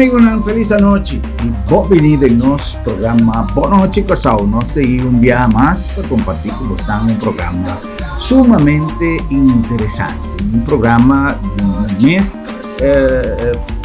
Amigunan, felis anochi i bon bini den nos programa Bon Nochi Kòrsou. Nos sigui un biaha mas pa kompartí ku bosnan un programa sumamente interesante. Un programa di un mes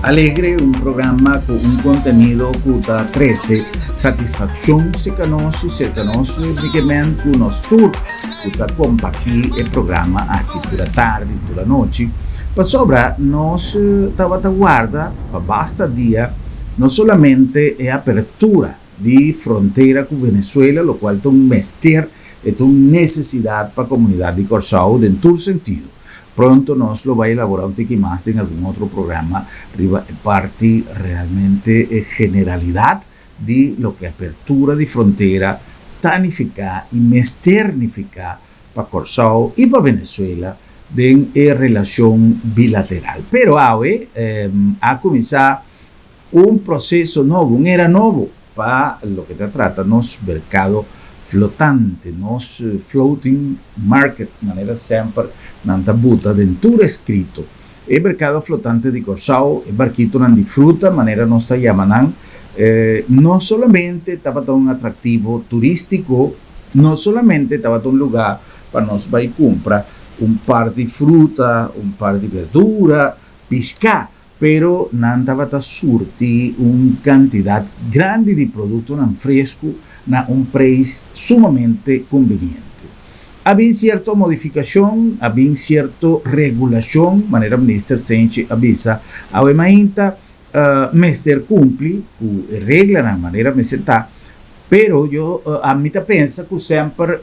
alegre, un programa ku un kontenido ku ta trese satisfakshon serka nos i serka nos únikamente ku nos tur ku ta kompartí e programa aki tur atardi, tur anochi, pasobra nos tabata warda pa basta dia no solamente e apertura di frontera ku Venezuela, lokual ta un mester, e ta un nesesidat pa komunidat di Kòrsou den tur sentido. Pronto nos lo bai elaborá un tiki mas den algun otro programa riba e parti realmente e generalidat di loke apertura di frontera ta nifiká i mester nifiká pa Kòrsou i pa Venezuela den e relashon bilateral. Pero awe a kuminsá un proseso nobo, un era nobo pa loke ta trata nos merkado flotante, nos floating market, manera semper nan ta buta den tur eskrito. E merkado flotante di Kòrsou, e barkitonan di fruta, manera nos ta yama nan, no solamente tabata un atraktivo turístiko, no solamente tabata un lugá pa nos bai kumpra un par di fruta, un par di berdura, piská, pero nan tabata surti un kantidat grandi di produktonan fresku na un preis sumamente kumbiniente. A bin sierto modifikashon, a bin sierto regulashon, manera Minister Senchi a bisa awe mainta, mester kumpli ku e reglanan manera mester ta, pero yo ami ta pensa ku semper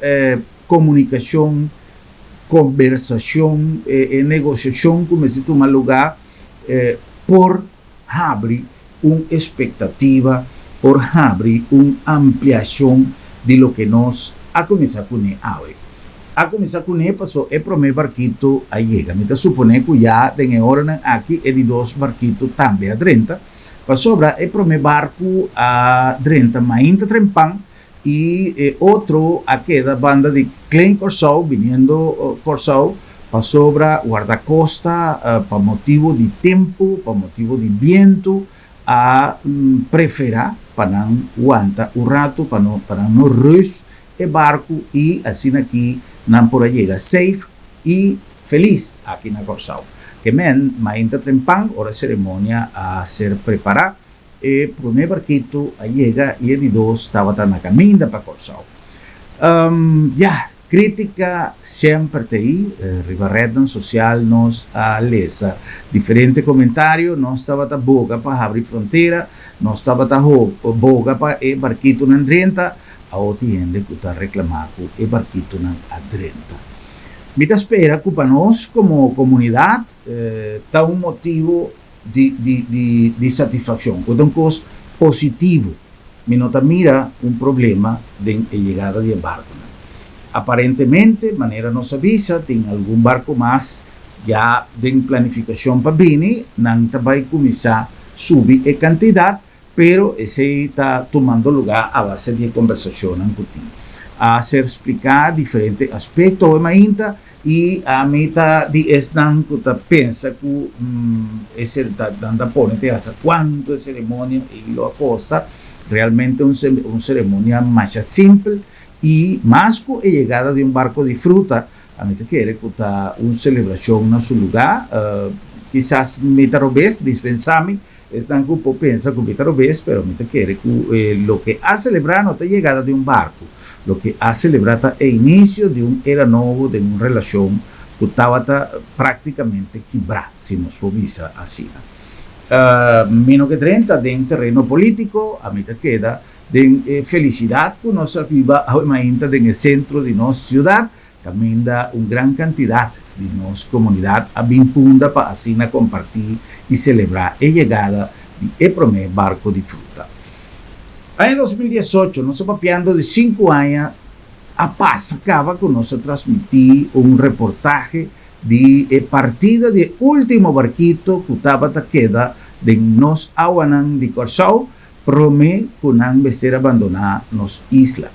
komunikashon, kombersashon, e negosiashon ku mester tuma lugá por habri un espektativa, por habri un ampliashon di loke nos a kuminsá kuné awe. A kuminsá kuné paso e promé barkito a yega. Mi ta suponé ku ya den e oranan aki e di dos barkito tambe a drenta, pasobra e promé barku a drenta mainta trempan i e otro a keda banda di Klein Kòrsou biniendo Kòrsou pasobra Wardakosta pa motibu di tempu, pa motibu di bientu a preferá pa nan wanta un ratu pa no pa nan no rus e barku i asina ki nan por a yega safe i felis aki na Kòrsou. Ke men mainta trempan ora e seremonia a ser prepará. E promé barkitu a yega i e di dos tabata na kaminda pa Kòrsou. Ya, krítika semper ta ei. Riba retnan sosial nos a lesa diferente komentario. Nos tabata boga pa habri frontera, nos tabata boga pa e barkitunan drenta. Awor tin hende ku ta reklamá ku e barkitunan a drenta. Mi ta spera ku pa nos komo komunidat ta un motibu di di di di satisfaccion cu ta un cos positivo. Mi no ta mira un problema den e yegada di e barconan. Aparentemente, manera nos a bisa, tin algun barco mas ya den planificacion pa bini, nan ta bay cuminsa subi e cantidad, Pero esei ta tumando lugá a base di e kombersashonnan ku tin. A ser spliká diferente aspekto awe mainta i ami ta di esnan ku ta pensa ku e ta nan ta pone te hasta kuantu e seremonia ei lo a kosta. Realmente un un seremonia masha simpel i mas ku e yegada di un barko di fruta ami ta kere ku ta un selebrashon na su lugá. Kisas mi ta robes, dispensá mi. Esnan ku por pensa ku mi ta robes, pero mi ta kere ku loke a selebrá no ta yegada di un barku. Loke a selebrá ta e inisio di un era nobo den un relashon ku tabata práktikamente kibrá, si nos por bisa asina. Mi no ke drenta den tereno polítiko, ami ta keda den e felisidat ku nos a biba awe mainta den e sentro di nos siudat, Kaminda un gran kantidat di nos komunidat a bin punda pa asina kompartí i selebrá e yegada di e promé barko di fruta. Aña 2018, nos a papiando di sinku aña a pasa kaba ku nos a transmití un reportahe di e partida di e último barkito ku tabata keda den nos awanan di Kòrsou Promé ku nan mester a bandoná nos isla,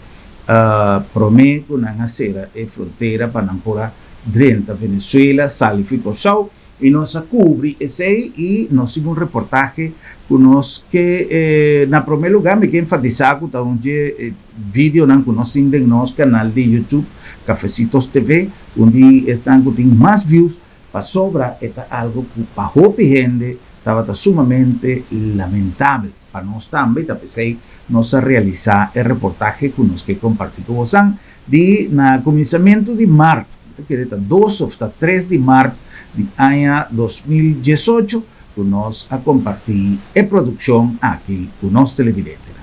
promé ku nan a sera e frontera pa nan por a drenta Venezuela, sali fi Kòrsou. I nos a kubri esei i nos tin un reportahe ku nos ke na promé lugá mi ke enfatisá ku ta un dje videonan ku nos tin den nos kanal di YouTube Cafecitos TV, un di esnan ku tin mas views pasobra e ta algu ku pa hopi hende tabata sumamente lamentabel. Pa nos tambe ta p'esei nos a realisá e reportahe ku nos ke kompartí ku bosan di na kuminsamentu di mart, mi ta kere ta dos òf ta tres di mart di aña 2018 ku nos a kompartí e produkshon aki ku nos televidentenan.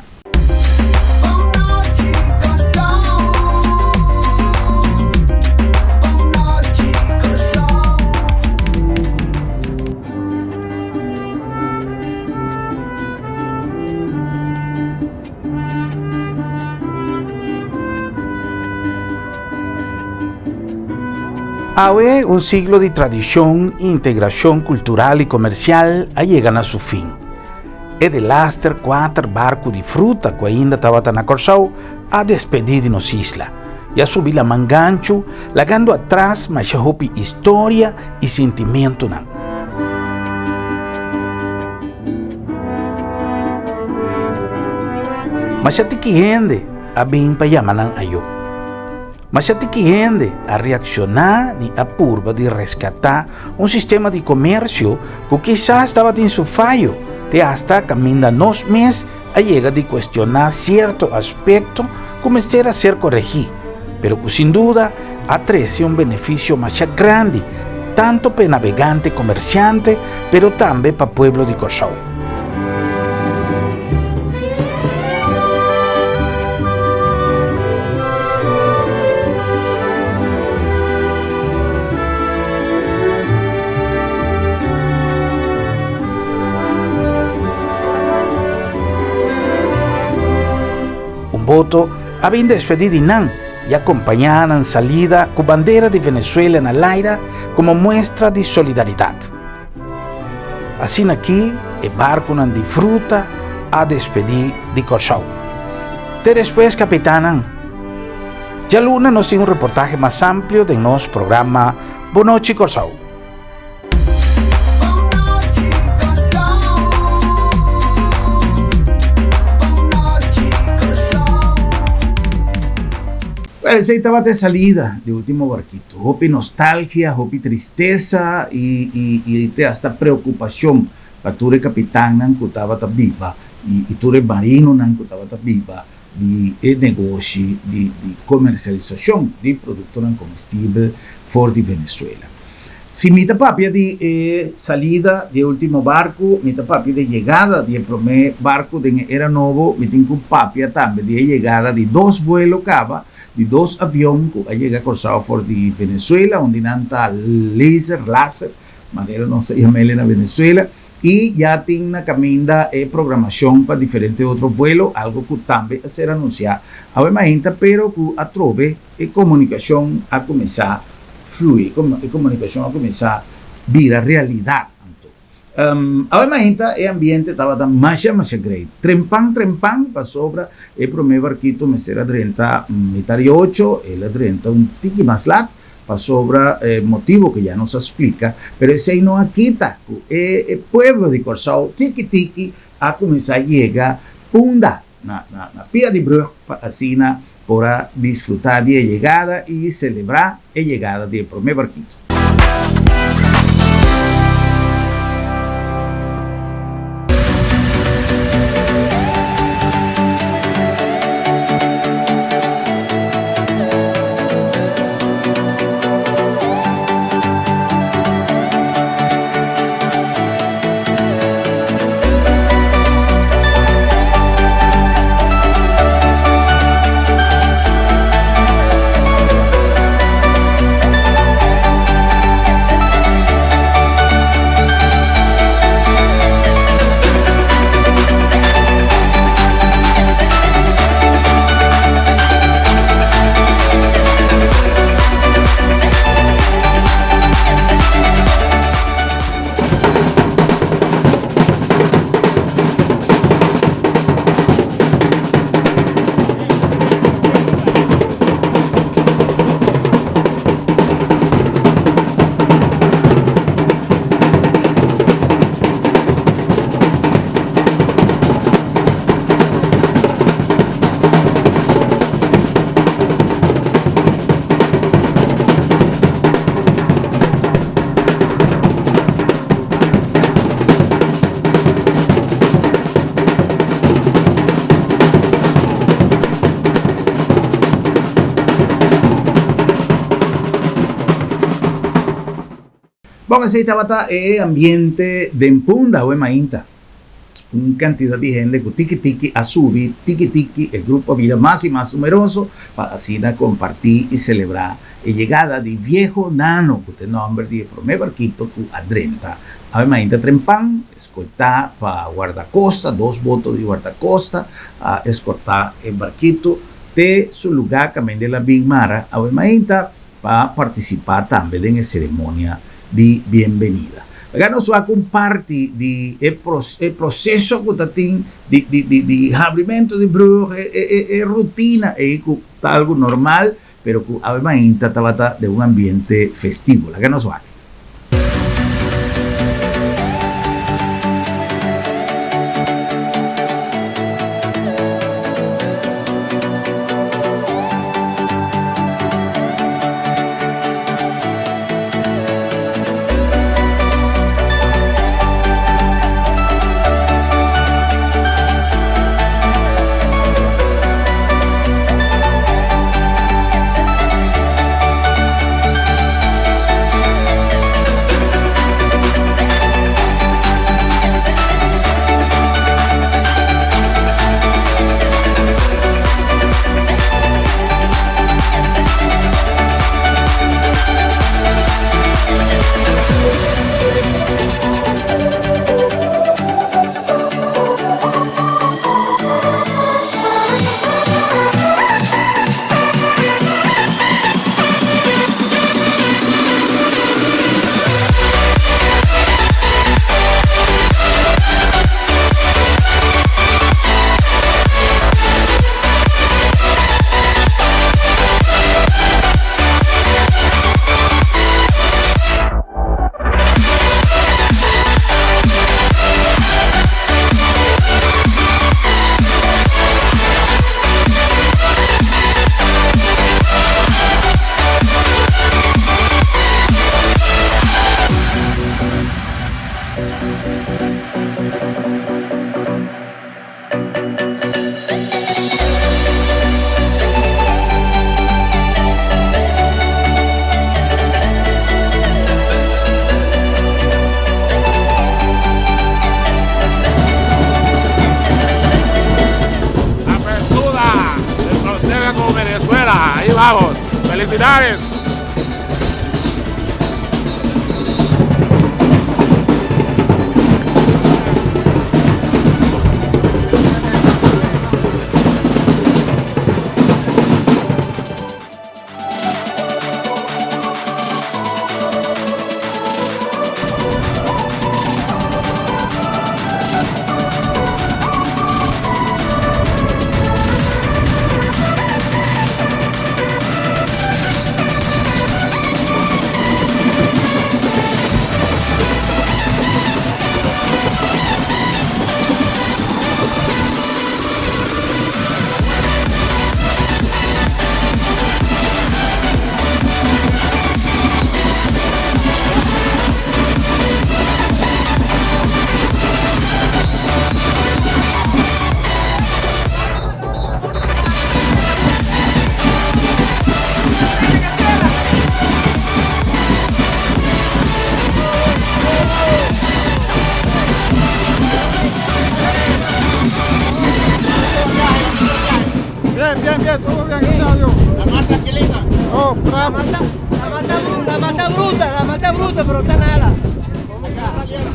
Awe un siglo di tradishon i integrashon kultural i komersial a yega na su fin. E delaster kuater barku di fruta ku ainda tabata na Kòrsou a despedí di nos isla i a subi laman ganchu lagando atras masha hopi historia i sintimentunan. Masha tiki hende a bin pa yama nan ayó. Masha tiki hende a reakshoná ni a purba di reskatá un sistema di komersio ku kisas tabatin su fayo te asta kaminda nos mes a yega di kuestioná sierto aspekto ku mester a ser koregí, pero ku sin duda a trese un benefisio masha grandi tanto pa e nabegante komersiante pero tambe pa pueblo di Kòrsou. Un boto a bin despedí di nan i a kompañá nan salida ku bandera di Venezuela na laira komo muestra di solidaridat. Asina aki e barkunan di fruta a despedí di Kòrsou. Te despues, kapitannan! Djaluna nos tin un reportahe mas amplio den nos programa Bonochi Kòrsou. Well, esei tabata e salida di ultimo barkito. Hopi nostalgia, hopi tristesa i i i te hasta preokupashon pa tur e kapitannan ku tabata biba i i tur e marinonan ku tabata biba di e negoshi di di komersialisashon di produktonan komestibel for di Venezuela. Si mi ta papia di e salida di e ultimo barku, mi ta papia di e yegada di e promé barku den e era nobo, mi tin ku papia tambe di e yegada di dos vuelo kaba, di dos avion ku a yega Kòrsou for di Venezuela, un di nan ta Laser, Láser, manera nos ta yama el na Venezuela, i ya tin na kaminda e programashon pa diferente otro vuelo, algu ku tambe a ser anunsiá awe mainta, pero ku atrobe e komunikashon a kuminsá flui, e komunikashon a kuminsá bira realidat. Anto, awe mainta e ambiente tabata masha masha great. Trempan trempan pasobra e promé barkito mester a drenta mitar i ocho, el a drenta un tiki mas lat pasobra e motibo ku ya nos a splika, pero esei no a kita ku e pueblo di Kòrsou tiki tiki a kuminsá yega Punda. Na na pia di brug pa asina por a disfruta di e yegada y celebra e yegada di e prome barkito. Bon, esei tabata e ambiente den Punda awe mainta. Un kantidat di hende ku tiki tiki a subi, tiki tiki e grupo a bira mas i mas numeroso pa asina kompartí i selebrá e yegada di Viejo Nano, ku ta e nòmber di e promé barkito ku a drenta awe mainta trempan, eskoltá pa Guardakosta, dos boto di Guardakosta a eskortá e barkito te su lugá kaminda el a bin mara awe mainta. Pa partisipá tambe den e seremonia di bienbenida. Laga nos wak un parti di e e proseso ku ta tin di di di di habrimentu di brug, e e e e rutina ei ku ta algu normal, pero ku awe mainta tabata den un ambiente festivo. Laga nos wak. Apertura de frontera con Venezuela. Ahí vamos. Felicidades. Bien, bien, bien, todo bien, gracias a Dios. La mar tranquilita. Oh, bravo. La mata bruta, la mata bruta, la mata bruta, pero está nada. ¿Cómo que salieron?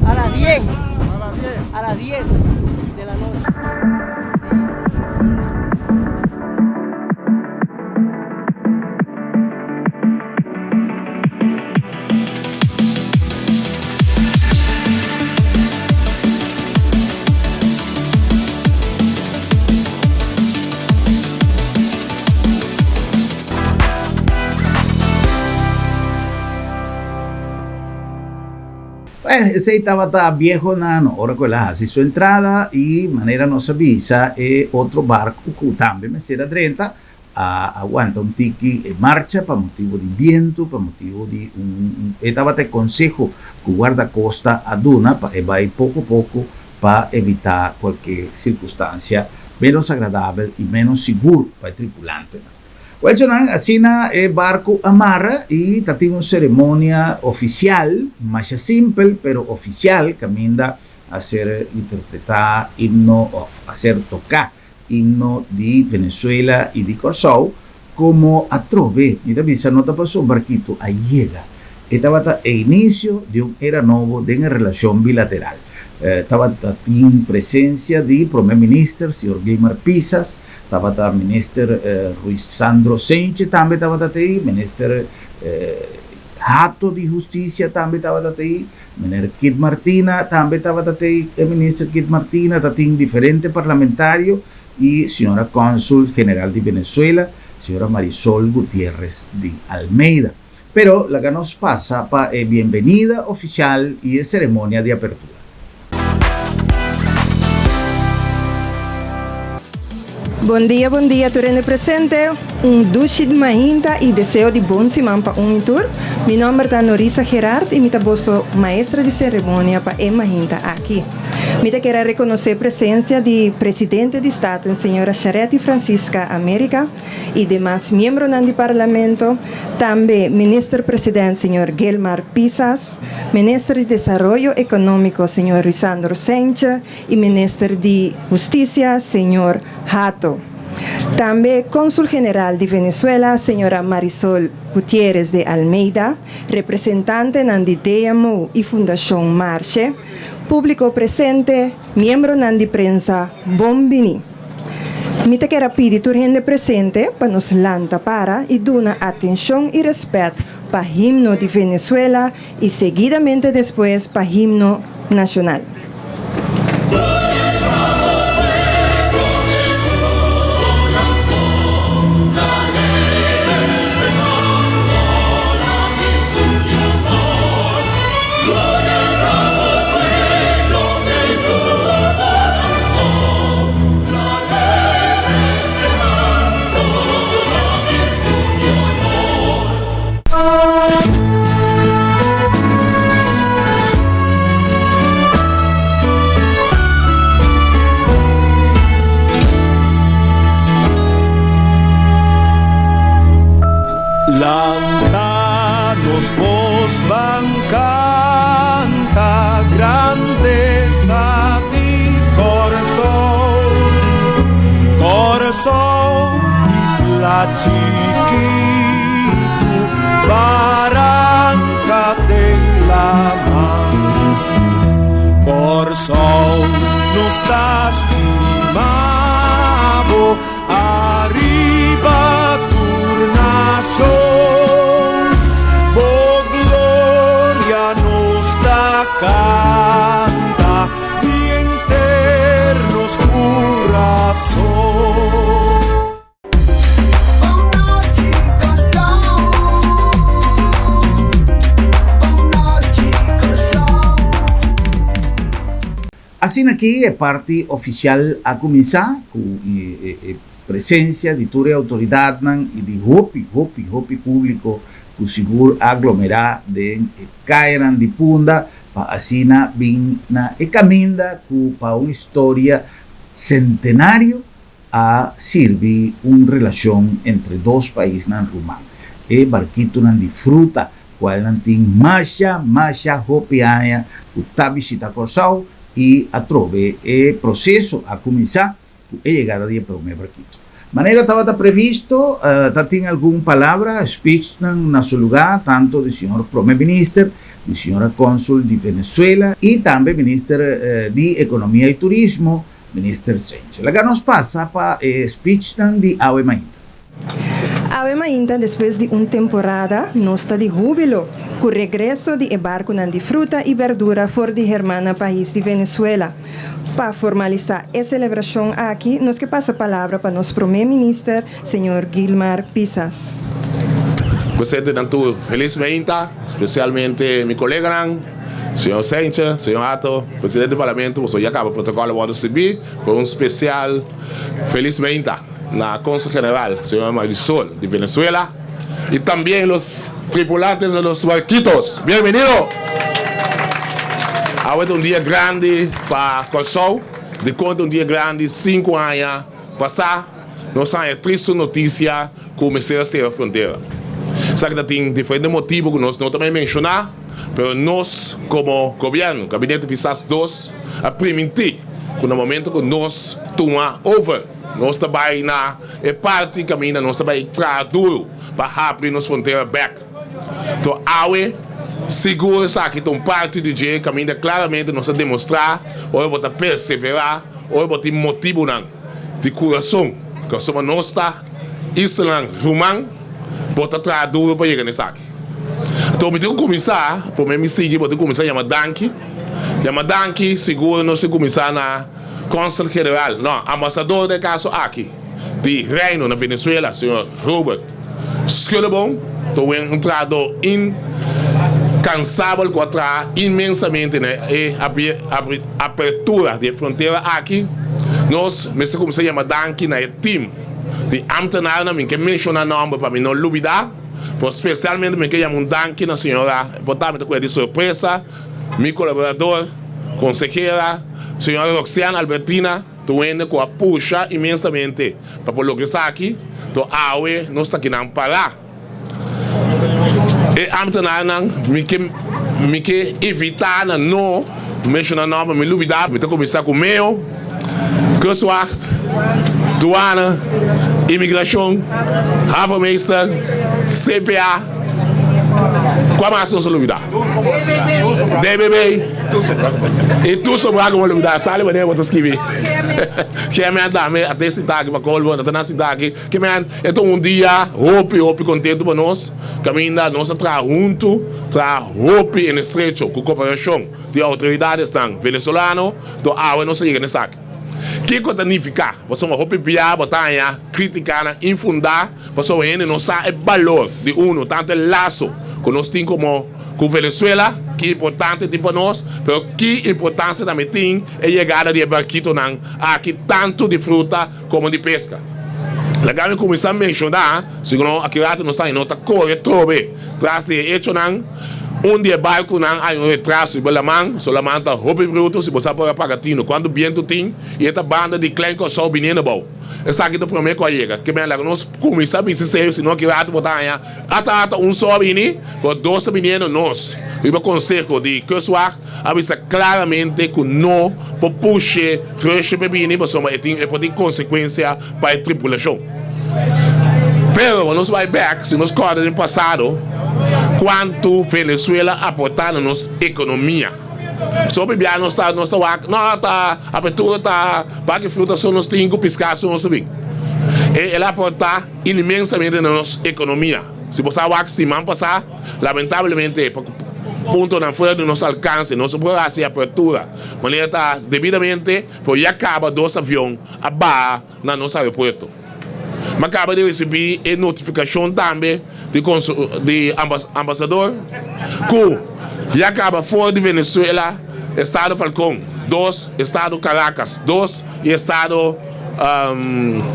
A las 10. A las 10. A las 10 de la noche. Bueno, esei tabata Viejo Nano ora ku el a hasi su entrada i manera nos a bisa e otro barku ku tambe mester a drenta a aguanta un tiki e marcha pa motibu di bientu, pa motibu di un e tabata e konseho ku Guardakosta a duna pa e bai poko poko pa evitá kualke sirkunstansia ménos agradabel i ménos sigur pa e tripulantenan. Wèl djonan, asina e barku a mara i ta tin un seremonia ofisial, masha simpel pero ofisial, kaminda a ser interpretá himno òf a ser toká himno di Venezuela i di Kòrsou komo atrobe, mi ta bisa no ta paso barkito a yega, e tabata e inisio di un era nobo den e relashon bilateral. Tabata tin presensia di Prome Minister señor Gilmar Pisas, tabata Minister Ruisandro Senche tambe tabata tei, Minister Hato di Hustisia tambe tabata tei, Meneer Kid Martina tambe tabata tei, e Minister Kid Martina ta tin diferente parlamentario y señora Cónsul General di Venezuela, señora Marisol Gutierrez di Almeida. Pero laga nos pasa pa e bienvenida oficial y e ceremonia di apertura. Bon dia bon dia tur hende presente, un dushi mainta y deseo di bon siman pa un y tur. Mi nomber ta Norisa Gerard y mi ta boso maestra di ceremonia pa e mainta aki. Mi ta kere reconoce presencia di Presidente di Staten Señora Charetti Francisca America y demas miembronan di Parlamento, tambe Minister President Señor Gilmar Pisas, Minister di Desaroyo Economico Señor Ruisandro Cijntje y Minister di Husticia Señor Hato. Tambe Consul General di Venezuela Señora Marisol Gutierrez de Almeida, representantenan di DMO y Fundacion Marshe, publico presente, miembronan di prensa, bon bini. Mi ta kera pidi tur hende presente pa nos lanta para y duna atencion y respet pa himno di Venezuela y seguidamente despues pa himno nacional. Lanta nos bos ban canta grandeza di Corsou. Corsou isla chikitu baranka den laman. Corsou nos ta stima bo ariba tur nashon. Bo gloria nos ta kanta. Di henter nos kurason. Asina aki e parti ofisial a kuminsá ku e presensia di tur e outoridatnan i di hopi, hopi, hopi públiko ku sigur a aglomerá den e kayanan di Punda pa asina bin na e kaminda ku pa un historia sentenario a sirbi un relashon entre dos paisnan ruman. E barkitonan di fruta kualnan tin masha masha hopi aña ku ta bishita Kòrsou i atrobe e proseso a kuminsá ku e yegada di e promé barkito. Manera tabata previsto, ta tin algun palabra, speechnan na su lugá, tanto di señor Prome Minister, di señora Cónsul di Venezuela y tambe Minister di Economia y Turismo, Minister Senche. Laga nos pasa pa e speechnan di awe mainta. Awe mainta despues di un temporada nos ta di hubilo cu regreso di e barcunan di fruta y berdura for di hermana pais di Venezuela. Pa formalisa e celebracion aki nos ke pasa palabra pa nos Prome Minister señor Gilmar Pisas. Presentenan tur felis mainta, specialmente mi coleganan, señor Senche, señor Hato, Presidente di Parlamento, boso ya caba protocolo a wordo sirbi pa un special felis mainta. Na Consul General, señora Marisol di Venezuela y tambien los tripulantes de los barquitos. Bienvenido! Awe ta un dia grandi pa Kòrsou, dikon ta un dia grandi? Sinku aña pasá nos haña tristu notisia ku mester a sera frontera. Esaki ta tin diferente motibu ku nos no ta bai menshoná, pero nos komo gobièrnu, Gabinete Pisas dos, a primintí ku na momento ku nos tuma over, nos ta bai na e parti kaminda nos ta bai traha duru pa habri nos frontera bèk. To awe, sigur esaki ta un parti di dje kaminda klaramente nos a demostrá ora bo ta perseverá, ora bo tin motibunan di kurason, pasobra nos ta islanan ruman, bo ta traha duru pa yega na esaki. Anto mi tin ku kuminsá, promé mi sigui bo tin kuminsá yama danki, yama danki sigur nos tin kuminsá na Kònsel General, no, Ambasador den e kaso aki di Reino na Venezuela, señor Robert Schulleboom, ta un trahador inkansabel ku a traha inmensamente na e apertura di e frontera aki. Nos mester kuminsá yama danki na e tim di ámtenarnan, mi ke menshoná nòmber pa mi no lubidá, pero spesialmente mi ke yama un danki na señora, por ta mi ta kuer di sorpresa, mi kolaborador, konsehera, señora Roxeanne Albertina. Tur hende ku a pusha inmensamente pa por logra esaki, to awe nos ta kinan pará. E ámtenarnan, mi ke mi ke evitá na no menshoná nòmber, mi lubidá, mi ta kuminsá ku Meo, Kustwacht, Duana, Imigrashon, Havenmeester, CPA, kua mas nos a lubidá? DBB. I tur sobrá ku bo lubidá, sali manera bo ta skibi. Ke men tambe a ta sinta aki pa kolbo, no ta na sinta aki. Ke men, e ta un dia hopi, hopi kontentu pa nos, kaminda nos a traha huntu, traha hopi en estrecho ku koperashon di outoridadesnan venezolano, to awe nos a yega na esaki. Kiko ta nifiká? Pasobra hopi bia bo ta haña krítikanan infundá, pasobra hende no sa e balor di unu, tantu e laso ku nos tin komo ku Venezuela, ki importante tin pa nos, pero ki importansia tambe tin e yegada di e barkitonan aki, tantu di fruta komo di peska. Laga mi kuminsá menshoná, segun aki rato nos ta haña no ta kore trobe tras di e echonan. Un di e barkunan hay un retraso riba laman, so laman ta hopi bruto, si bo sa por a paga tino kuantu bientu tin i e ta banda di Klein Kòrsou biniendo abou. Esaki ta promé ku a yega. Ke men laga nos kuminsá bisti serio si no aki rato bo ta haña ata ata un so a bini, pero dos ta biniendo. Nos riba konseho di Kustwacht a bisa klaramente ku no por pushe Rusje pa e bini pasobra e tin e por tin konsekuensia pa e tripulashon. Pero nos bai bek, si nos kòrda den pasado kuantu Venezuela a aportá na nos ekonomia. So bibia nos ta nos ta wak, no ta apertura ta baki fruta so nos tin ku piská so nos ta bin. E el a aportá inmensamente na nos ekonomia. Si bo sa wak siman pasá, lamentablemente pa puntonan fuera di nos alkanse nos no por hasi apertura manera ta debidamente, pero ya kaba dos avion a baha na nos aeropuerto. Mi a kaba di risibí e notifikashon tambe di di ambasador ku ya kaba for di Venezuela, estado Falcón, dos, estado Caracas, dos, i estado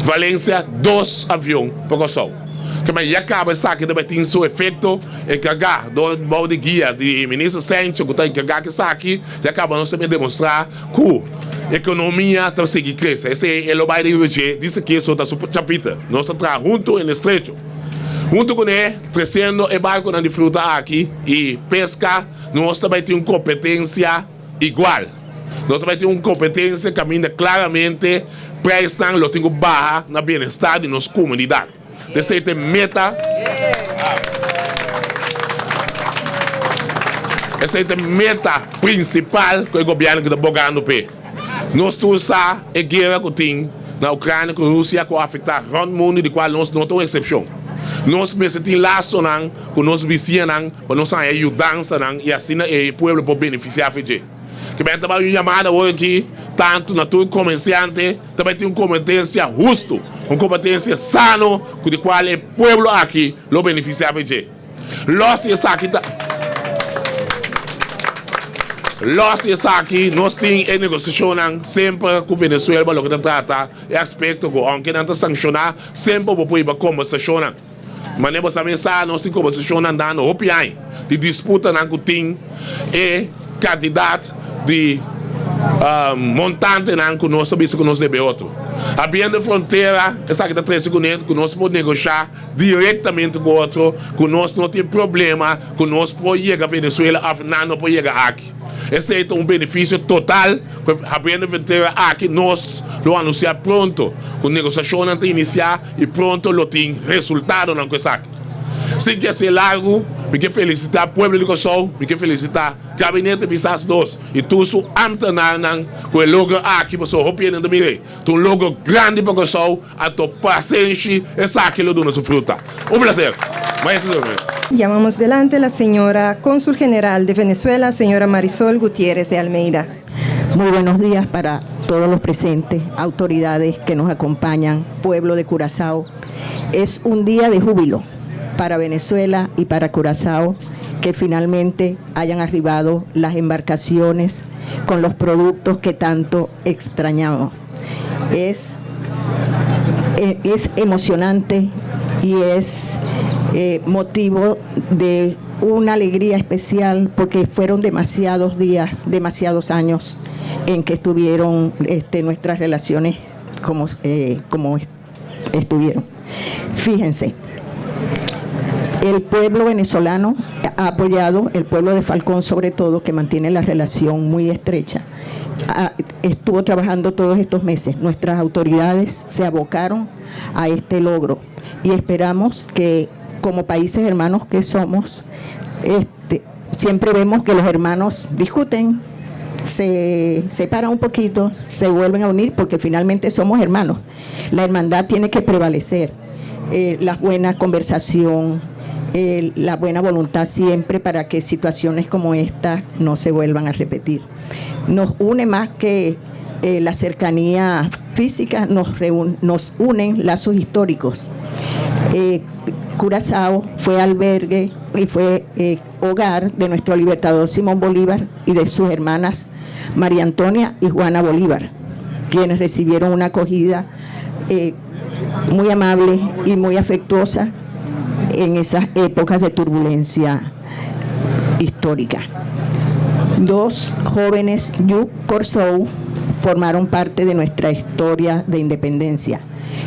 Valencia, dos avion pa Kòrsou. Kema ya kaba esaki ta bai tin su efekto enkargá dor bou di guia di minister Sencho ku ta enkargá ku esaki, ya kaba nos ta bin demostrá Ku ekonomia ta sigui krese, esei e lo bai riba dje, dice ki eso ta su chapiter. Nos ta traha huntu en estrecho. Huntu kuné, tresiendo e barkunan di fruta aki i peska, nos ta bai tin un kompetensia igual. Nos ta bai tin un kompetensia kaminda klaramente preisnan lo tin ku baha na bienestar di nos komunidat. Esei ta e meta. Esei ta e meta prinsipal ku e gobièrnu ki ta bogando p'e. Nos tur sa e guera ku tin na Ukrania ku Rusia ku a afektá rònt mundu di kual nos no ta un eksepshon. Nos mester tin lasonan ku nos bisiñanan pa nos haña yudansanan i asina e pueblo por benefisiá fe dje. Ke men ta bai un yamada awor aki tantu na tur komersiante ta bai tin un kompetensia hustu, un kompetensia sano ku di kual e pueblo aki lo benefisiá pa dje. Lòs di esaki ta Lòs di esaki nos tin e negosiashonnan semper ku Venezuela pa loke ta trata e aspekto ku ounke nan ta sankshoná semper bo por hiba kombersashonnan. Manera bo sa mi sa nos tin kombersashonnan dando hopi aña di disputanan ku tin e kantidat di. Montantenan ku nos ta bisa ku nos debe otro. Abriendo e frontera, esaki ta trese kuné ku nos por negoshá direktamente ku otro, ku nos no tin problema ku nos por yega Venezuela òf nan no por yega aki. Esei ta un benefisio total ku abriendo e frontera aki nos lo anunsiá pronto ku negosiashonnan ta inisiá i pronto lo tin resultadonan ku esaki. Sin ke ser largu, mi ke felisitá pueblo di Kòrsou, mi ke felisitá Gabinete Pisas Dos i tur su ambtenarnan ku e logro aki pasobra hopi hende ta mir'é. Ta un logro grandi pa Kòrsou, anto pasenshi esaki lo duna su fruta. Un plaser. Maestro Domingo. Llamamos delante la señora Cónsul General de Venezuela, señora Marisol Gutiérrez de Almeida. Muy buenos días para todos los presentes, autoridades que nos acompañan, pueblo de Curazao. Es un día de júbilo para Venezuela y para Curazao que finalmente hayan arribado las embarcaciones con los productos que tanto extrañamos. Es, eh, es emocionante y es eh, motivo de una alegría especial porque fueron demasiados días, demasiados años en que estuvieron este, nuestras relaciones como, eh, como estuvieron. Fíjense, el pueblo venezolano ha apoyado, el pueblo de Falcón sobre todo, que mantiene la relación muy estrecha, estuvo trabajando todos estos meses. Nuestras autoridades se abocaron a este logro y esperamos que como países hermanos que somos, este, siempre vemos que los hermanos discuten, se separan un poquito, se vuelven a unir porque finalmente somos hermanos. La hermandad tiene que prevalecer. Eh, la buena conversación, eh, la buena voluntad siempre para que situaciones como esta no se vuelvan a repetir. Nos une más que eh, la cercanía física, nos, nos unen lazos históricos. Curazao fue albergue y fue hogar de nuestro libertador Simón Bolívar y de sus hermanas María Antonia y Juana Bolívar, quienes recibieron una acogida eh, muy amable y muy afectuosa en esas épocas de turbulencia histórica. Dos jóvenes Yu Corsou formaron parte de nuestra historia de independencia.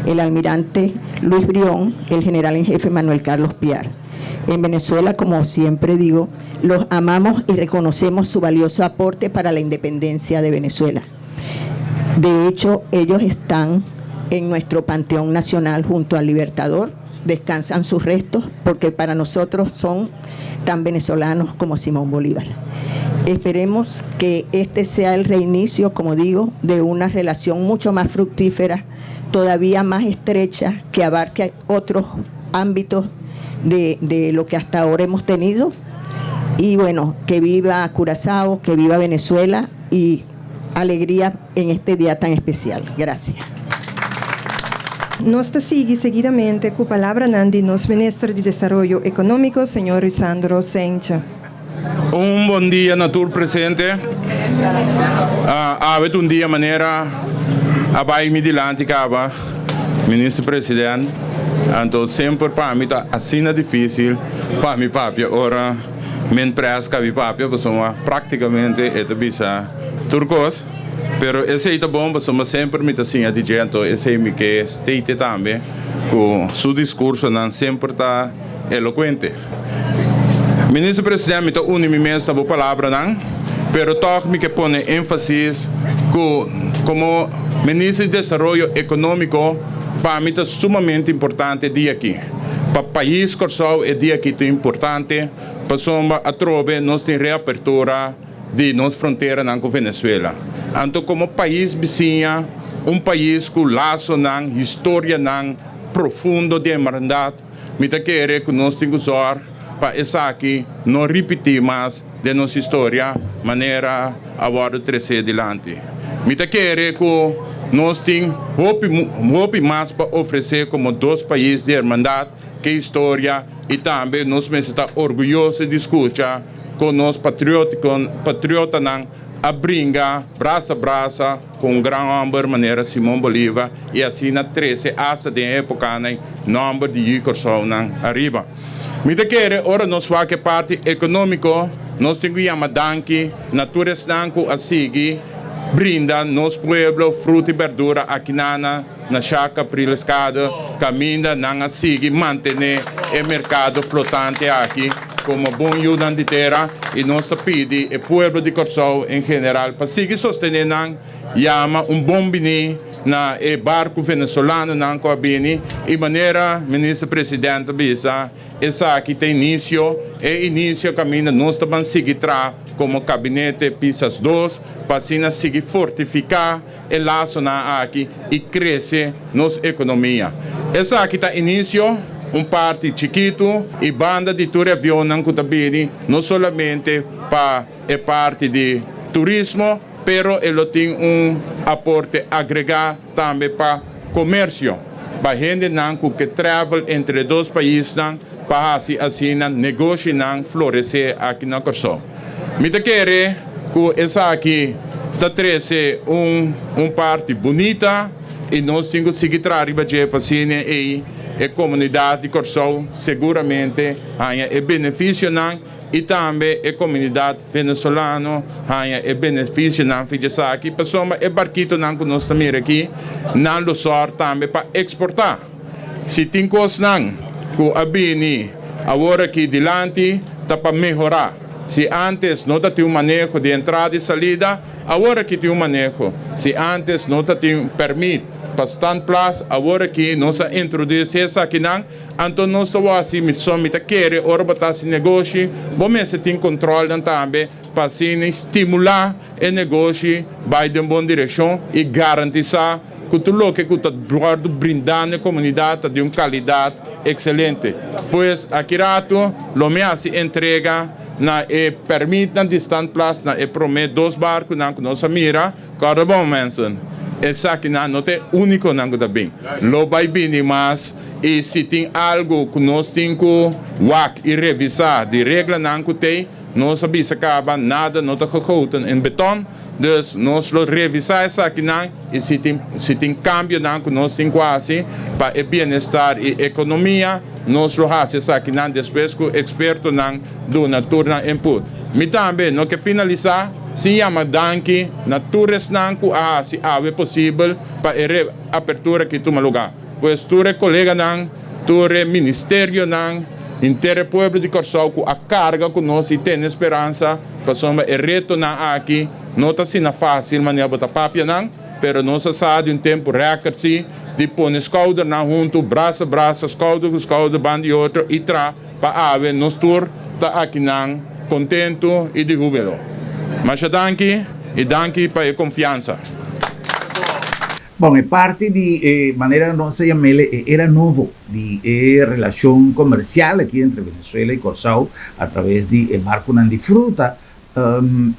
El almirante Luis Brión, el general en jefe Manuel Carlos Piar. En Venezuela, como siempre digo, los amamos y reconocemos su valioso aporte para la independencia de Venezuela. De hecho, ellos están en nuestro Panteón Nacional junto al Libertador, descansan sus restos porque para nosotros son tan venezolanos como Simón Bolívar. Esperemos que este sea el reinicio, como digo, de una relación mucho más fructífera, todavía más estrecha, que abarque otros ámbitos de, de lo que hasta ahora hemos tenido. Y bueno, que viva Curazao, que viva Venezuela y alegría en este día tan especial. Gracias. Nos ta sigui seguidamente ku palabranan di nos Minister di Desaroyo Ekonómiko, señor Ruisandro Cijntje. Un bon dia na tur presente. Awe ta un dia manera a bai mi dilanti kaba, Minister President. Anto semper pa mi ta asina dificil pa mi papia ora men pres kabi papia pasobra practicamente e ta bisa tur cos. Pero esey ta bon pasobra semper mi ta siña di dje anto esey mi ke state tambe cu su discursonan semper ta elocuente. Minister President, mi ta uni mi mes na bo palabranan, pero tòg mi ke pone énfasis ku komo Minister di Desaroyo Ekonómiko pa mi ta sumamente importante e dia aki. Pa pais Kòrsou e dia aki ta importante pasobra atrobe nos tin reapertura di nos fronteranan ku Venezuela. Anto komo pais bisiña, un pais ku lasonan, historianan profundo di hermandad, Mi ta kere ku nos tin ku zòrg pa esaki no ripití mas den nos historia manera a wòrdu tresé dilanti. Mi ta kere ku nos tin hopi hopi mas pa ofresé komo dos pais di hermandat ke historia i tambe nos mester ta orguyoso di skucha kon nos patriotanan a bringa brasa brasa ku un gran hòmber manera Simon Bolivar i asina trese asta den e epokanan nòmber di Yu Kòrsounan ariba. Mi ta kere ora nos wak e parti ekonómiko nos tin ku yama danki na tur esnan ku a sigui brinda nos pueblo fruta i berdura akinana na Sha Caprileskade kaminda nan a sigui mantené e merkado flotante aki komo bon yunan di tera i nos ta pidi e pueblo di Kòrsou en general pa sigui sostené nan yama un bon biní na e barku venezolanonan ku a bini i manera Minister President a bisa esaki ta inisio, e inisio kaminda nos ta ban sigui traha komo Kabinete Pisas dos pa asina sigui fortifiká e lasonan aki i krese nos ekonomia. Esaki ta inisio, un parti chikitu i banda di tur e avionnan ku ta bini no solamente pa e parti di turismo pero e lo tin un aporte agregá tambe pa komersio, pa hendenan ku ke travel entre e dos paisnan pa hasi asina negoshinan floresé aki na Kòrsou. Mi ta kere ku esaki ta trese un un parti bunita i nos tin ku sigui traha riba dje pa asina ei e komunidat di Kòrsou seguramente haña e benefisionan i tambe e komunidat venezolano haña e benefisionan fi djesaki pasobra e barkitonan ku nos ta mira aki nan lo sòr tambe pa eksportá. Si tin kosnan ku a bini awor aki dilanti ta pa mehorá. Si ántes no ta tin un maneho di entrada i salida, awor aki tin un maneho. Si ántes no ta tin pèrmit pa standplaats, awor aki nos a introdusí esakinan. Anto nos ta wou hasi so mi ta kere ora bo ta hasi negoshi bo mester tin controlnan tambe pa asina stimula e negoshi bai den bon direccion y garantisa cu tur loke cu ta wordo brinda na e comunidad ta di un calidad excelente. Pues aki rato lo mi hasi entrega na e permitnan di standplaats na e prome dos barconan cu nos a mira. Corda bon mensen, esakinan no ta e uniconan cu ta bin. Lo bay bini mas y si tin algo cu nos tin cu wak y revisa di reglanan cu tey, nos a bisa caba nada no ta gegoten in beton, dus nos lo revisa esakinan y si tin si tin cambionan cu nos tin cu haci pa e bienestar y economia, nos lo haci esakinan despues cu expertonan duna tur nan input. Mi tambe no ke finalisa sin yama danki na tur esnan ku a hasi awe posibel pa e reapertura aki tuma lugá. Pues tur e koleganan, tur e ministerionan, henter e pueblo di Kòrsou ku a karga ku nos i tene speransa pasobra e retonan aki no ta asina fásil manera bo ta papia nan, pero nos a sa di un tempu rèkert si di pone skoudernan huntu, brasa brasa, skouder ku skouder, banda di otro i tra. Pa awe nos tur ta akinan kontentu i di hubelo. Masha danki i danki pa e konfiansa. Bon, e parti di e manera nos a yam'el e era nobo di e relashon komersial aki entre Venezuela i Kòrsou a traves di e barkunan di fruta,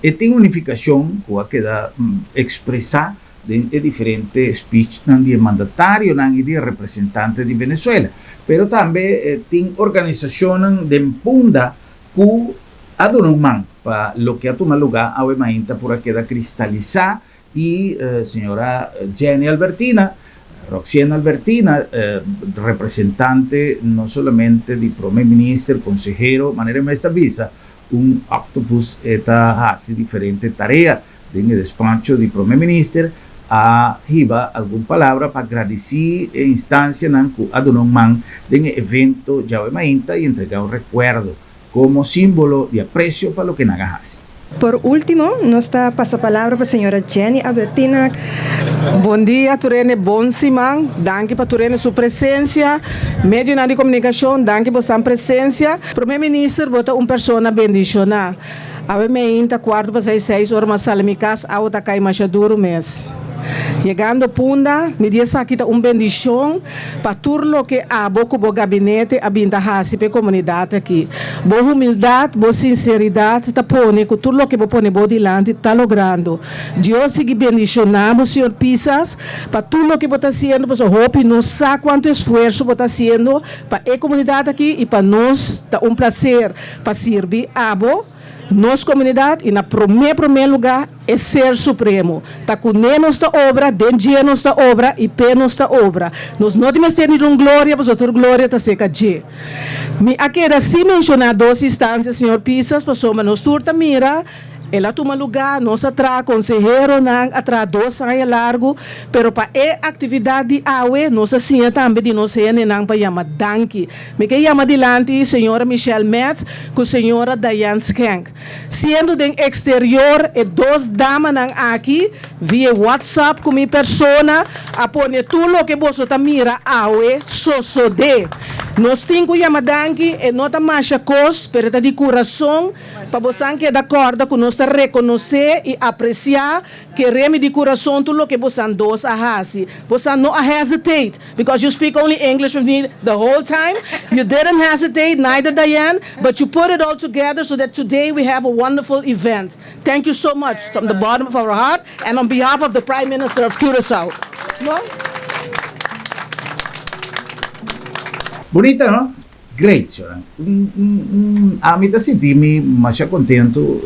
e tin un nifikashon ku a keda ekspresá den e diferente speechnan di e mandatarionan i di e representante di Venezuela. Pero tambe tin organisashonnan den Punda ku a duna un man pa loke a tuma lugá awe mainta por a keda kristalisá i señora Jenny Albertina, Roxienne Albertina, representante no solamente di Prome Minister, konsehero, manera e mes ta bisa, un octopus e ta hasi diferente tarea. Den e despacho di Prome Minister a hiba algun palabra pa gradisí e instancianan cu a duna un man den e evento djawe mainta y entrega un recuerdo como simbolo di aprecio pa loke nan a haci. Por ultimo, nos ta pasa palabra pa señora Jenny Albertina. Bon dia tur hende, bon siman. Danki pa tur hende su presencia. Medionan di comunicacion, danki bosan presencia. Prome Minister, bo ta un persona bendiciona. Awe meinta kuarto pa seis seis ora m'a sali mi kas awa ta kai masha duru mes. Yegando Punda, mi di esaki ta un bendishon pa tur loke abo ku bo gabinete a bin ta hasi pa e komunidat aki. Bo humildat, bo sinseridat ta pone ku tur loke bo pone bo dilanti ta logrando. Dios sigui bendishoná bo señor Pisas pa tur loke bo ta hasiendo pasobra hopi no sa kuantu esfuerso bo ta hasiendo pa e komunidat aki i pa nos ta un plaser Pa sirbi abo, nos komunidat i na promé promé lugá e Ser Supremo. Ta kuné nos ta obra, den dje nos ta obra i p'e nos ta obra. Nos no tin mester ni dun gloria pasobra tur gloria ta serka dje. Mi a keda sin menshoná dos instansia, señor Pisas, pasobra nos tur ta mira. El a tuma lugá, nos a traha konseheronan a traha dos aña largu, pero pa e aktividat di awe nos a siña tambe di nos hendenan pa yama danki. Mi ke yama dilanti señora Michelle Metz ku señora Diane Schenk. Siendo den eksterior e dos damanan aki via WhatsApp ku mi persona a pone tur loke boso ta mira awe sosodé. Nos tin ku yama danki, e no ta masha kos, pero e ta di kurason. Pa bosan keda kòrda ku nos ta rekonosé i apresiá keremi di kurason tur loke bosan dos a hasi. Bosan no a hesitate, because you speak only English with me the whole time, you didn't hesitate, neither Diane, but you put it all together so that today we have a wonderful event. Thank you so much from the bottom of our heart and on behalf of the Prime Minister of Curaçao. No? Bunita, no? Great, señora. Ami ta sinti mi masha contento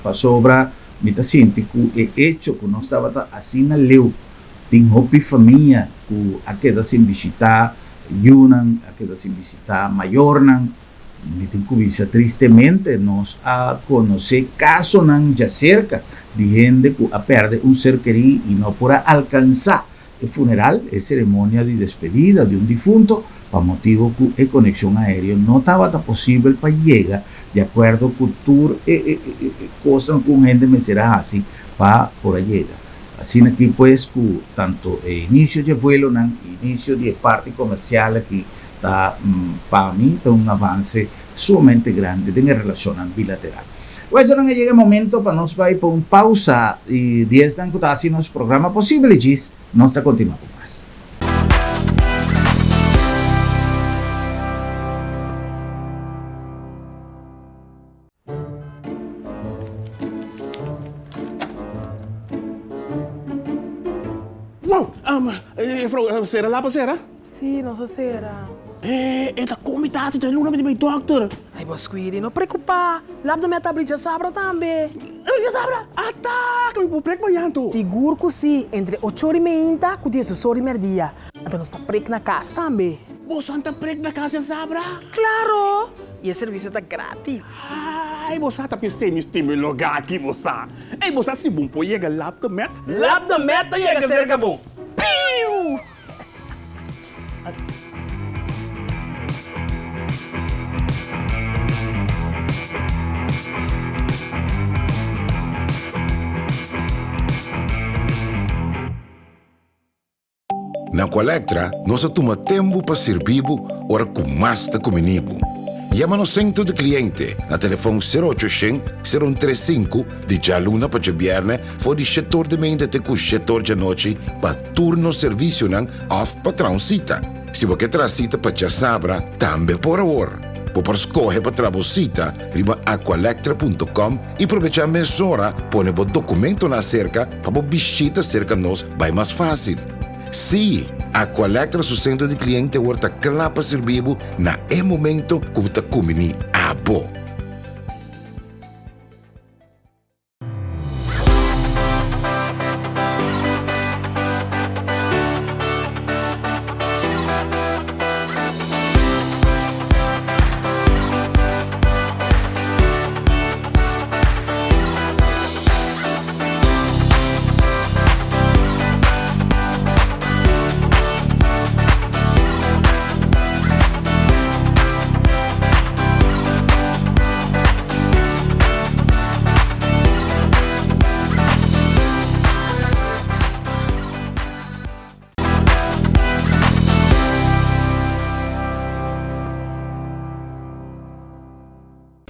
pasobra mi ta sinti cu e hecho cu nos tabata asina leu, tin hopi famia cu a keda sin bishita yunan, a keda sin bishita mayornan. Mi tin cu bisa tristemente nos a conoce casonan djacerca di hende cu a perde un ser keri y no por a alcansa E funeral, e ceremonia di despedida di un difunto, pa motibo cu e conexion aereo no tabata posibel pa yega di acuerdo cu tur e cosnan cu un hende mester a haci pa por a yega. Asina aki pues cu tanto e inicio dje vuelonan y inicio di e parti comercial aki ta pa mi ta un avance sumamente grandi den e relacionnan bilateral. Wèsnan a yega e momento pa nos bai pa un pausa i di esnan ku ta hasi nos programa posibel i djis nos ta kontinua ku mas. Wow! Juffrouw, sera lapa sera? Sí, nos a sera. E, e ta kon mi ta hasi dje luna mi ta bai dòkter. Ai, bo Squiri, no preokupá. Lap de mi a ta abri djasabra tambe. Abri djasabra? Ata, ku mi por prek mañan anto. Sigur ku sí, entre ocho ora i meinta ku diesdos ora i mèrdia. Anto nos ta prek na kas tambe. Boso ta prek na kas djasabra? Klaro! I e servisio ta gratis. Ai, bo sa ta pis'é mi stima e lugá aki, bo sa. Ei, bo sa si bon por yega Lap de Met? Lap de Met ta yega serka bo. Piu! Na Aqualectra nos a tuma tempu pa sirbi bo ora ku mas ta kumini bo. Yama nos sentro di kliente na telefon sero ocho shen, sero un tres sinku di djaluna pa djabièrnè for di shetor di meinta te ku shetor djanochi pa tur nos servisionan òf pa traha un sita. Si bo ke traha sita pa djasabra, tambe por awor. Bo por skohe pa traha bo sita riba aqualectra punto com i probechá mesora pone bo dokumentonan aserka pa bo bishita serka nos bai mas fásil. Sí, Aqualectra su sentro di kliente awor ta kla pa sirbi bo na e momento ku bo ta kumbiní abo.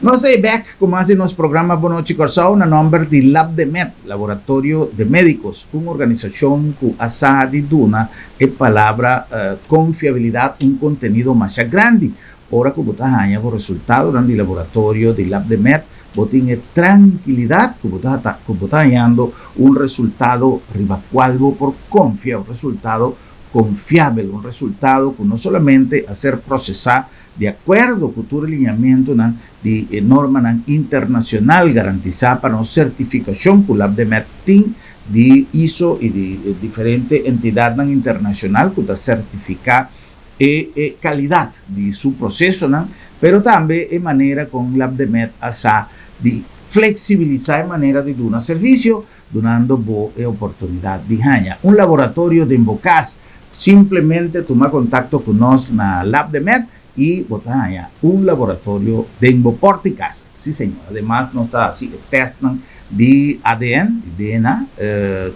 Nos ei bek ku mas di nos programa Bon Nochi Kòrsou na nòmber di Labdemed, Laboratorio de Médicos, un organisashon ku a sa di duna e palabra konfiabilidat un kontenido masha grandi. Ora ku bo ta haña bo resultadonan di laboratorio di Labdemed, bo tin e trankilidat ku bo ta ku bo ta hañando un resultado riba kual bo por konfia, un resultado konfiabel, un resultado ku no solamente a ser prosesá di akuerdo ku tur e liñamentunan di e normanan internashonal garantisá pa nos sertifikashon ku Labdemed tin di iso i di diferente entidatnan internashonal ku ta sertifiká e e kalidat di su prosesonan, pero tambe e manera kon Labdemed a sa di. fleksibilisá e manera di duna servisio, dunando bo e oportunidat di haña un laboratorio den bo kas. Simplemente tuma kontakto ku nos na Labdemed i bo ta haña un laboratorio den bo pòrt'i kas. Sí señor. Ademas nos ta hasi e tèstnan di ADN, di DNA,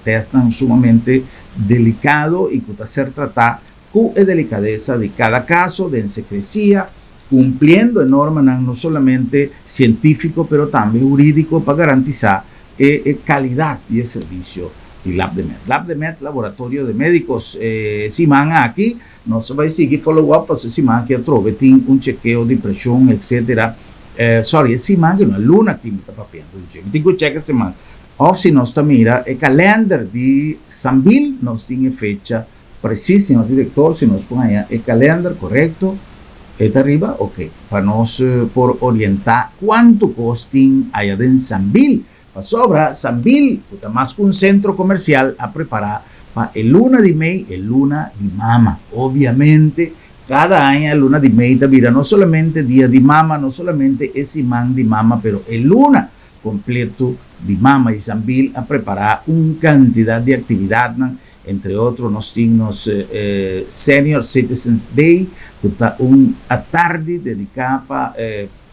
tèstnan sumamente delikado i ku ta ser tratá ku e delikadesa di kada kaso den sekresia, kumpliendo e normanan no solamente sientífiko pero tambe hurídiko pa garantisá e e kalidat di e servisio di Labdemed. Labdemed, Laboratorio de Médicos. E siman aki nos a bai sigui follow up pasobra e siman aki atrobe tin un chekeo di preshon etcetera. Sorry, e siman aki no, e luna aki mi ta papiando di dje. Mi tin ku chek e siman. Òf si nos ta mira e kalènder di Sambil nos tin e fecha Precies, señor director, si nos por haña e kalender korekto, e ta riba? Ok, pa nos por orientá kuantu kos tin aya den Sambil. Pasobra Sambil, ku ta mas ku un sentro komersial, a prepará pa e luna di mei, e luna di mama. Obiamente, kada aña e luna di mei ta bira no solamente dia di mama, no solamente e siman di mama, pero e luna kompleto di mama. I Sambil a prepará un kantidat di aktividatnan. Entre otro nos tin nos Senior Citizens Day ku ta un atardi dediká pa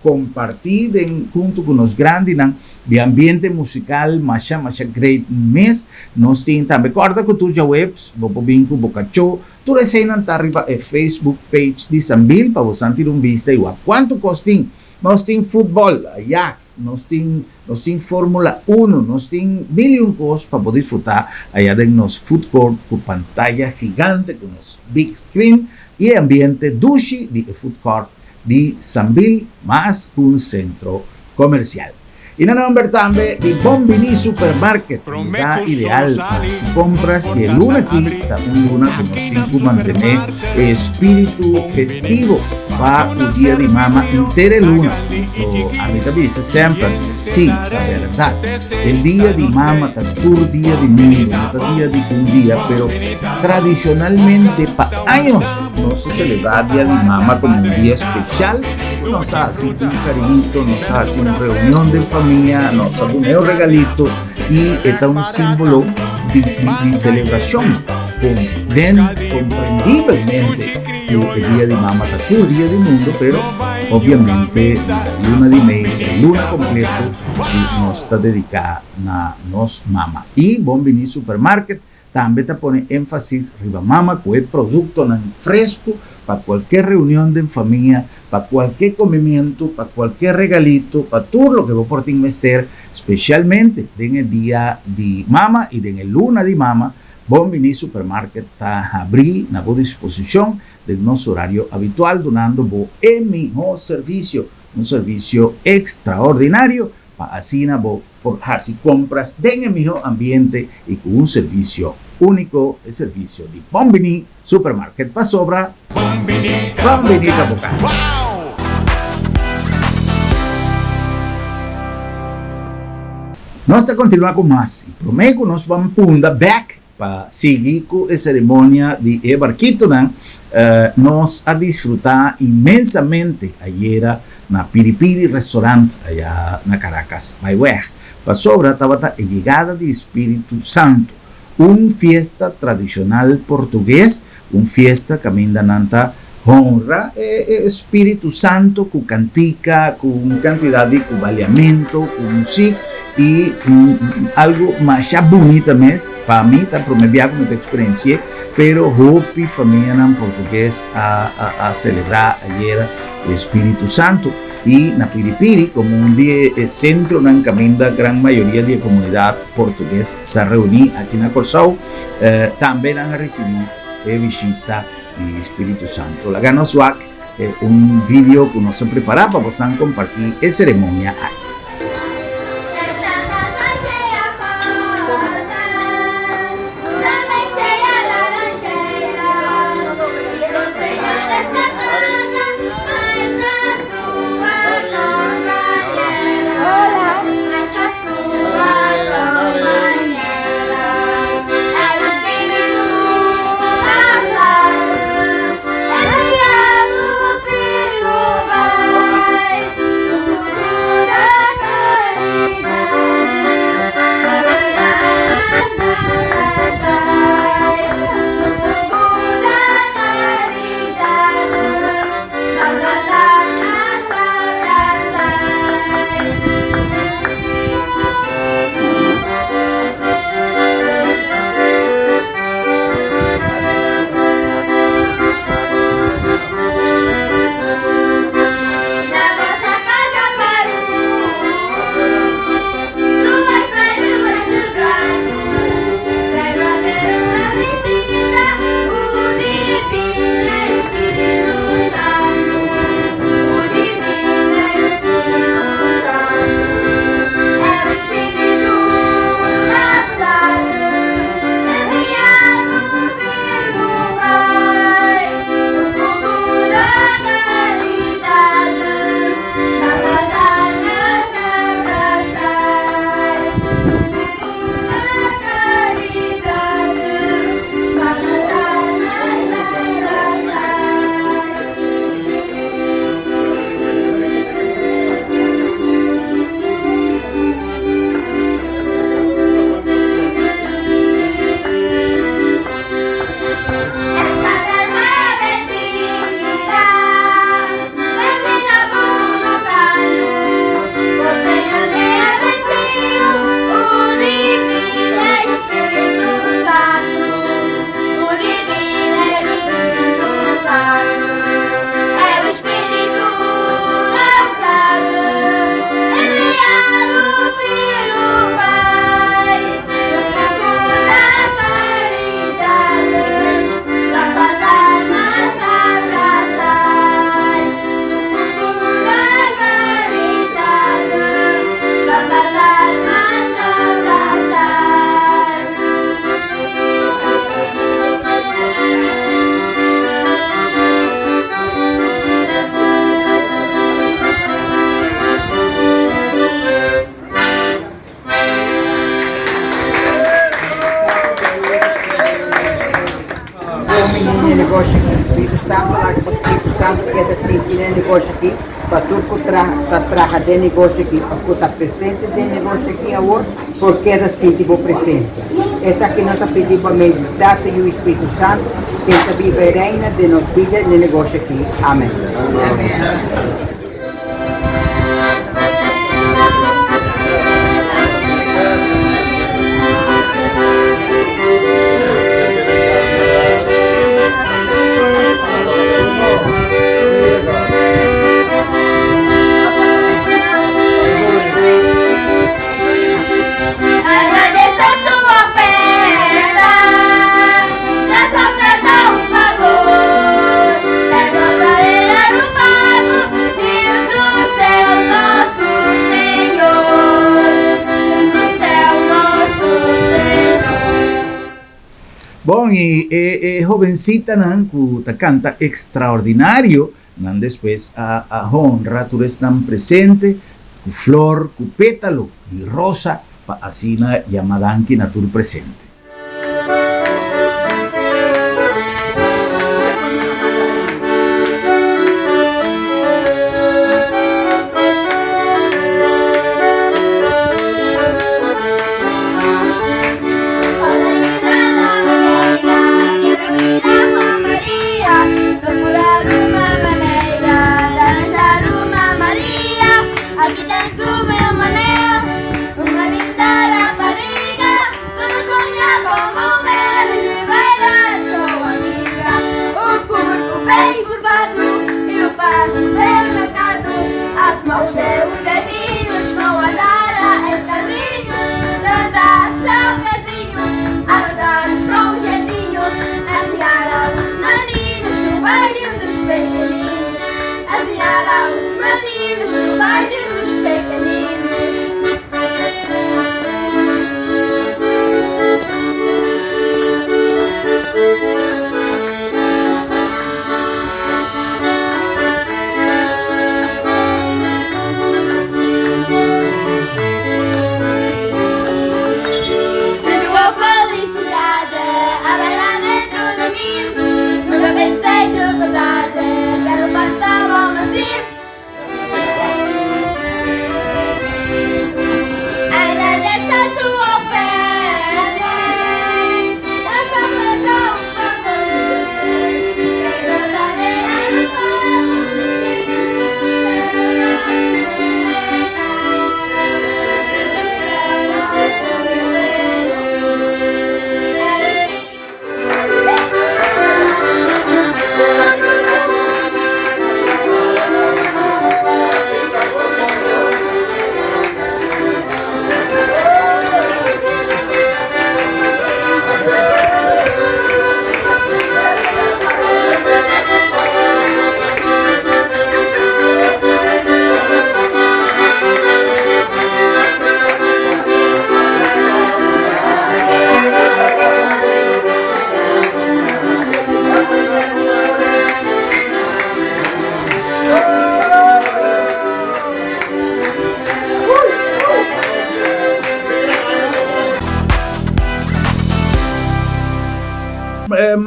kompartí den huntu ku nos grandinan di ambiente musikal masha masha great mes. Nos tin tambe kòrda ku tur djaweps bo por bin ku bo kachó. Tur eseinan ta riba e Facebook page di Sambil pa bosan tira un bista i wak kuantu kos tin. Nos tin futbòl, Ajax, nos tin nos tin Formula Uno, nos tin mil i un kos pa bo disfrutá ayá den nos food court ku pantaya gigante ku nos big screen i e ambiente dushi di e food court di Sambil mas ku un sentro komersial. I na nomber tambe di Bon Bini Supermarket, e lugá ideal pa hasi kompras i e luna aki ta un luna ku nos tin ku mantené e espíritu festivo pa ku Dia di Mama henter e luna. Anto ami ta bisa semper, sí, ta bèrdat, e Dia di Mama ta tur dia di mundu, no ta dia di un dia, pero tradishonalmente pa años nos ta selebrá Dia di Mama komo un dia speshal. Nos ta hasi un cariñito, nos ta hasi un reunion den famia, nos ta duna un regalito y e ta un simbolo di, di, di celebracion. Con den comprendiblemente cu e dia di mama ta tur dia di mundo, pero obviamente luna di mei, e luna completo cu nos ta dedica na nos mama. Y Bon Bini Supermarket Tambe ta pone énfasis riba mama ku e produktonan fresku pa kualke reunion den famia, pa kualke komimientu, pa kualke regalito, pa tur loke bo por tin mester, spesialmente den e dia di mama i den e luna di mama. Bon Bini Supermarket ta habrí na bo disposishon den nos orario habitual dunando bo e mihó servisio, un servisio ekstraordinario pa asina bo por hasi kompras den e mihó ambiente i ku un servisio úniko, e servisio di Bon Biní Supermarket pasobra Bon Biní ta bo kas. Nos ta kontinuá ku mas i promé ku nos ban punda bèk Pa sigui ku e seremonia di e barkitonan, nos a disfrutá inmensamente ayera na Piri Piri Restaurant aya na Caracas Byweg, pasobra tabata e yegada di Spiritu Santu, un fiesta tradishonal portugues, un fiesta kaminda nan ta honra e Spiritu Santo ku kantika, ku un kantidat di ku baliamentu, ku musik i algu masha bunita mes. Pa mi ta prome bia ku mi ta eksperensi'é, pero hopi famianan portugues a a selebrá ayera e Spiritu Santo. I na Piri Piri, komo un di e sentronan kaminda gran mayoria di e komunidat portugues sa reuní aki na Kòrsou, tambe nan a risibí e bishita di Spiritu Santo. Laga nos wak un video ku nos a prepará pa bosan kompartí e seremonia aki. negoshi aki. Spiritu Santu laga pa Spiritu Santu keda sinti den e negoshi aki, pa tur ku traha ta traha den negoshi aki òf ku ta presente den negoshi aki awor por keda sinti bo presensia. Esaki nos ta pidi pa medio di Tata, Yu i Spiritu Santu, ken ta biba i reina den nos bida i den negoshi aki. Amen. Bon, y e, e jovencitanan cu ta canta extraordinario, nan despues a, a honra tur esnan presente cu flor, cu pétalo di rosa, pa asina yama danki na tur presente.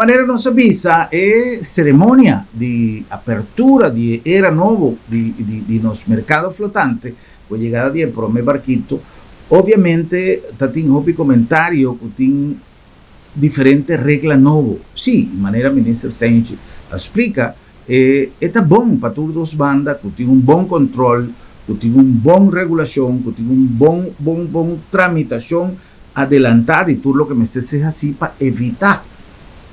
Manera nos a bisa, e ceremonia di apertura di e era nobo di nos mercado flotante cu e yegada di e prome barquito, obviamente ta tin hopi comentario cu tin diferente regla nobo. Sí, manera Minister Senchi a splica, e e ta bon pa tur dos banda cu tin un bon control, cu tin un bon regulacion, cu tin un bon bon bon tramitacion adelanta di tur loke mester ser haci pa evita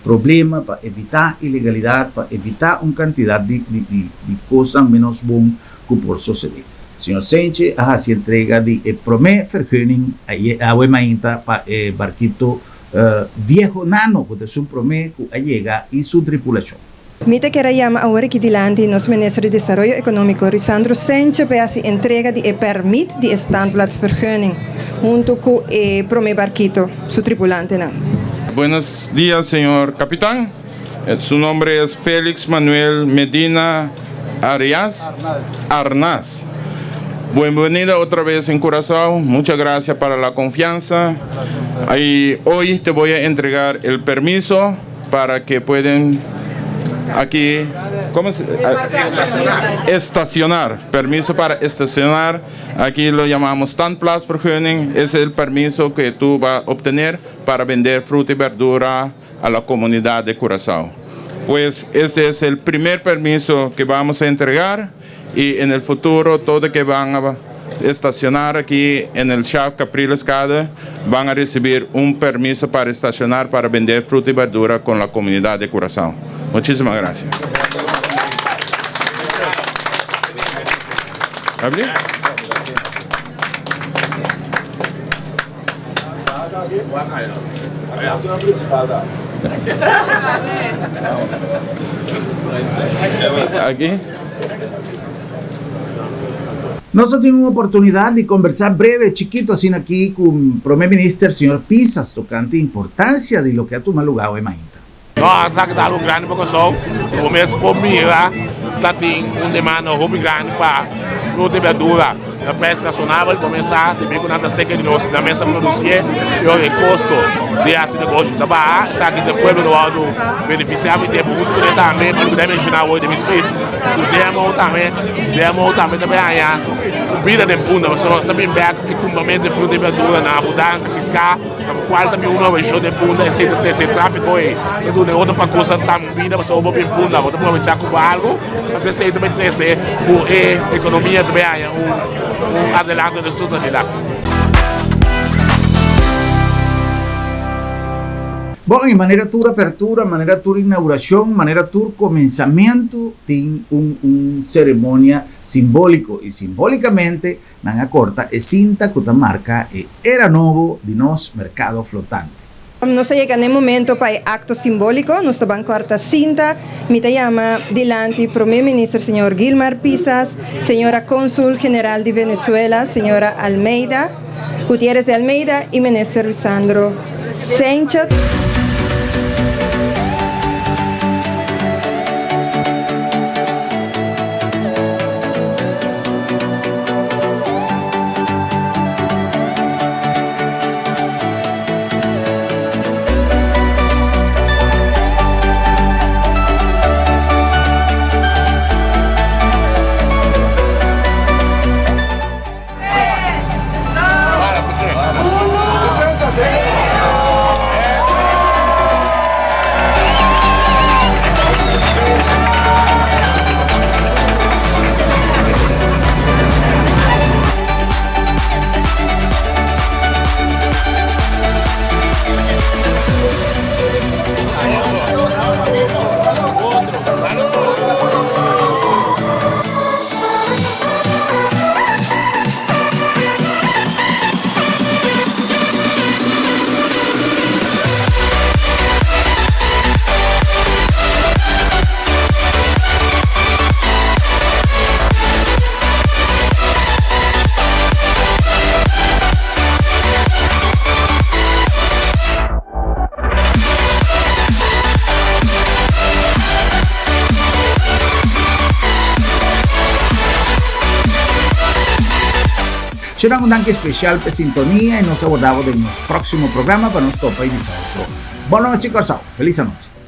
problema, pa evita ilegalidad, pa evita un cantidad di di di di cosnan menos bon cu por sosode. Señor Senchi a haci entrega di e prome vergunning awe mainta pa e barkito Viejo Nano cu ta esun prome cu a yega y su tripulacion. Mi ta kier a yama awor aki dilanti nos Minister di Desaroyo Economico Risandro Senche pa e haci entrega di e permit di e standplaatsvergunning hunto cu e prome barkito su tripulantenan. Buenos dias señor capitán. Su nombre es Felix Manuel Medina Arias Arnaz. Bienvenido otra vez en Curazao. Muchas gracias para la confianza. Y hoy te voy a entregar el permiso para que pueden aquí, ¿cómo se? Estacionar, permiso para estacionar. Aquí lo llamamos standplaatsvergunning. Es el permiso que tú vas a obtener para vender fruta y verdura a la comunidad de Curazao. Pues ese es el primer permiso que vamos a entregar y en el futuro todo que van a estacionar aquí en el Shop Capriles Kade van a recibir un permiso para estacionar para vender fruta y verdura con la comunidad de Curazao. Muchísimas gracias. Abri? Aki. Nos a tin un oportunidat di kombersá breve, chikitu asina aki ku Prome Minister señor Pisas tokante importansia di loke a tuma lugá awe mainta. No, esaki ta algu grandi pa Kòrsou. Bo mes por mira ta tin un demanda hopi grandi pa fruta i berdura na prijs rasonabel. Bo mes sa debí ku nan ta serka di nos, nan mes a produsié i ora e kosto di hasi negoshi ta baha. Esaki ta pueblo ta wòrdu benefisiá. Mi tempu huntu kuné tambe, pa loke ta menshoná awor den mi speech, ku demo tambe, demo tambe ta bay haña un bida den punda pasobra ta bin bèk e kumpramentu di fruta i berdura na abundansia, piská. Cual ta mi un aprovecho den punda esey ta trece trafico ey ta duna e otro pacusa tan bida pasobra bo bin punda bo ta provecha cu algo anto esey ta bay trece cu e economia ta bay haya un un adelanto den su totalidad. Bon, y manera tur apertura, manera tur inauguracion, manera tur comenzamento tin un un ceremonia simbolico y simbolicamente Nan a corta e cinta cu ta marca e era nobo di nos mercado flotante. Nos a yega n'e momento pa e acto simbolico. Nos ta ban corta cinta. Mi ta yama dilanti Prome Minister señor Gilmar Pisas, señora Consul General di Venezuela, señora Almeida, Gutierrez de Almeida y Minister Ruisandro Sanchez. Shona un danki special p'e sintonia y nos a warda bo den nos proximo programa pa nos topa y bisa otro. Bon nochi Corsou. Feliz anochi.